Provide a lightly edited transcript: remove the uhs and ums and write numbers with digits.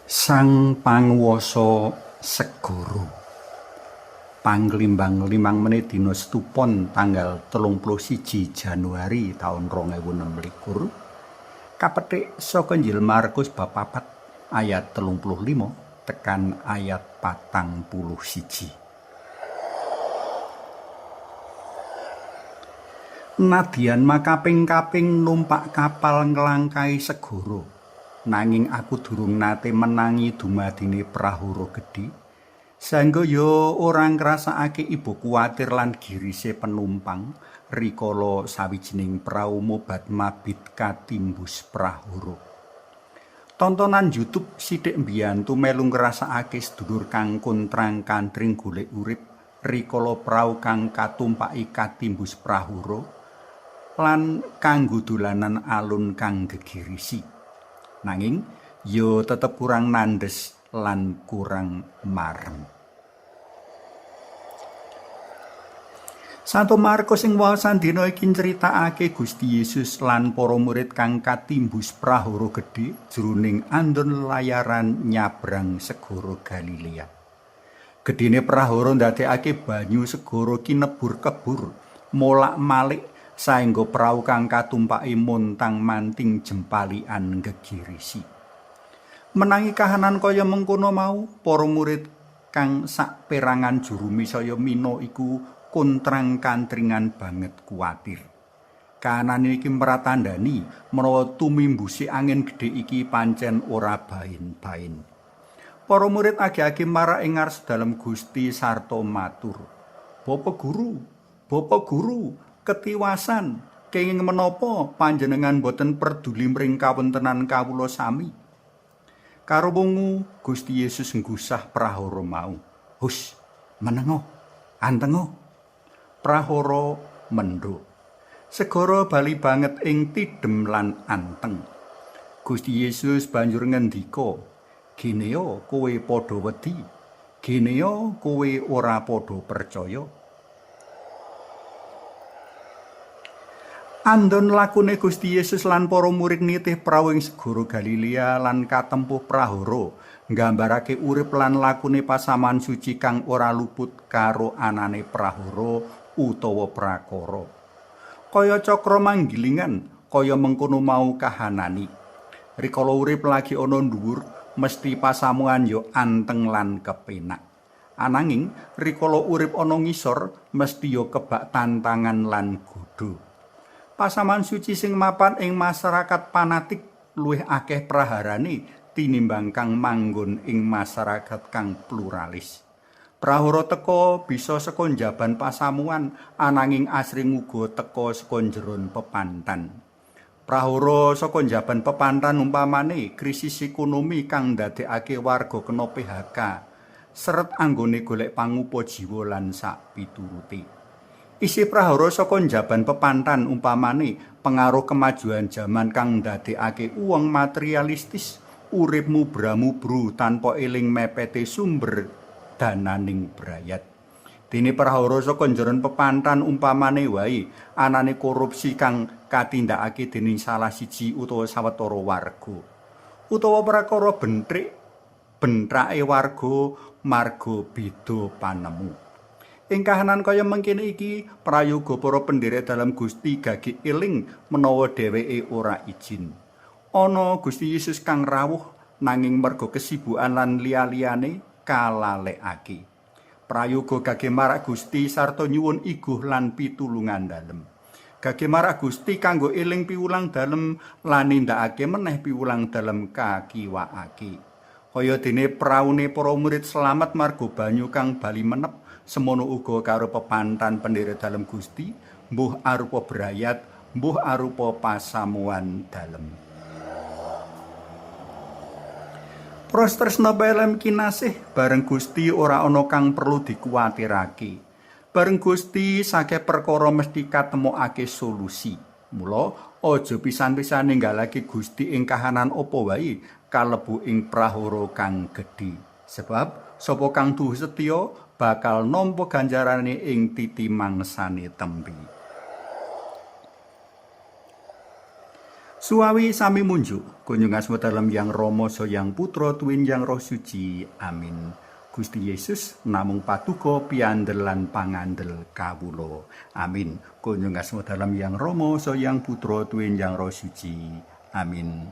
Sang Panguwasa Segara. Panglimbang 5 menit dina Setupon tanggal 31 Januari taun 2026. Kapethik saka Injil Markus bab 4 ayat 35 tekan ayat 41. Nadyan makaping-kaping numpak kapal nglangkai segara. Nanging aku durung nate menangi dumadine prahara gedhe. Saengga ya ora ngrasakake iba kuwatir lan girise penumpang rikala sawijining prau mobat-mabit katimbus prahara. Tontonan YouTube sithik mbiyantu melu ngrasakake sedulur kang kontrang-kantring golek urip rikala prau kang katumpaki katimbus prahara lan kanggo dolanan alun kang gegirisi. Nanging ya tetep kurang nandhes lan kurang marem. Santo Markus ing waosan dina iki nyritakake Gusti Yesus lan para murid kang katimbus prahara gedhe jroning andon layaran nyabrang segara Galilea. Gedhene prahara ndadekake banyu segara kinebur-kebur, molak-malik saengga prau kang katumpaki montang-manting jempalian gegirisi. Menangi kahanan kaya mengkono mau, para murid kang saperangan jurumi saya mina iku kontrang-kantringan banget kuwatir. Kahanan iki mratandani menawa tumimbuse angin gedhe iki pancen ora bain-bain. Para murid age-age marak ing ngarsa dalem Gusti sarta matur, "Bapak Guru, Bapak Guru, ketiwasan, kenging menapa panjenengan boten perduli mring kawontenan kawula sami?" Karo wungu Gusti Yesus nggusah prahara mau. "Hus, menengo, antengo." Prahara mendho. Segara bali banget ing tidem lan anteng. Gusti Yesus banjur ngendika, "Genea kowe padha wedi, genea kowe ora padha percaya." Andon lakune Gusti Yesus lan para murid nitih prau ing segara Galilea lan katempuh prahara nggambarake urip lan lakune pasamuan suci kang ora luput karo anane prahara utawa prakara. Kaya cakra manggilingan, kaya mengkono mau kahanani. Rikala urip lagi ana dhuwur, mesti pasamuan ya anteng lan kepenak. Ananging rikala urip ana ngisor, mesti ya kebak tantangan lan godha. Pasamuan suci sing mapan ing masyarakat panatik luwih akeh praharane tinimbang kang manggon ing masyarakat kang pluralis. Prahara teka bisa saka njaban pasamuan, ananging asring uga teka saka njeron pepantan. Prahara saka njaban pepantan umpamane krisis ekonomi kang ndadekake warga kena PHK, seret anggone golek pangupa jiwa lan sak piturute. Isi prahara saka njaban pepantan umpamane pengaruh kemajuan jaman kang ndadekake wong materialistis, urip mubra-mubru tanpa eling mepete sumber dananing brayat. Dene prahara saka njeron pepantan umpamane wae anane korupsi kang katindakake dening salah siji utawa sawetara warga. Utawa prakara bentrik bentrake warga marga beda panemu. Ing kahanan kaya mengkene iki, prayoga para penderek dalem Gusti gage eling menawa dheweke ora izin. Ana Gusti Yesus kang rawuh nanging merga kesibukan lan liya-liyane kalalekake. Prayoga gage marak Gusti sarta nyuwun iguh lan pitulungan dalem. Gage marak Gusti kanggo eling piwulang dalem lan nindakake meneh piwulang dalem kakiwakake. Kaya dene praune para murid slamet marga banyu kang bali menep, semono uga karo pepantan penderek dalem Gusti, mbuh arupa brayat, mbuh arupa pasamuan dalem. Pros tresna pelem kinasih, bareng Gusti ora ana kang perlu dikuwatirake. Bareng Gusti sakeh perkara mesti katemokake solusi. Mula aja pisan-pisan ninggalake Gusti ing kahanan apa wae kalebu ing prahara kang gedhe. Sebab sapa kang duhu setya bakal nampa ganjarane ing titi mangsane tembe. Suwawi sami munjuk, kunjung asma dalem Yang Rama saha Yang Putra tuwin Yang Roh Suci. Amin. Gusti Yesus namung patuko piandel lan pangandel kawula. Amin. Kunjung asma dalem Yang Rama saha Yang Putra tuwin Yang Roh Suci. Amin.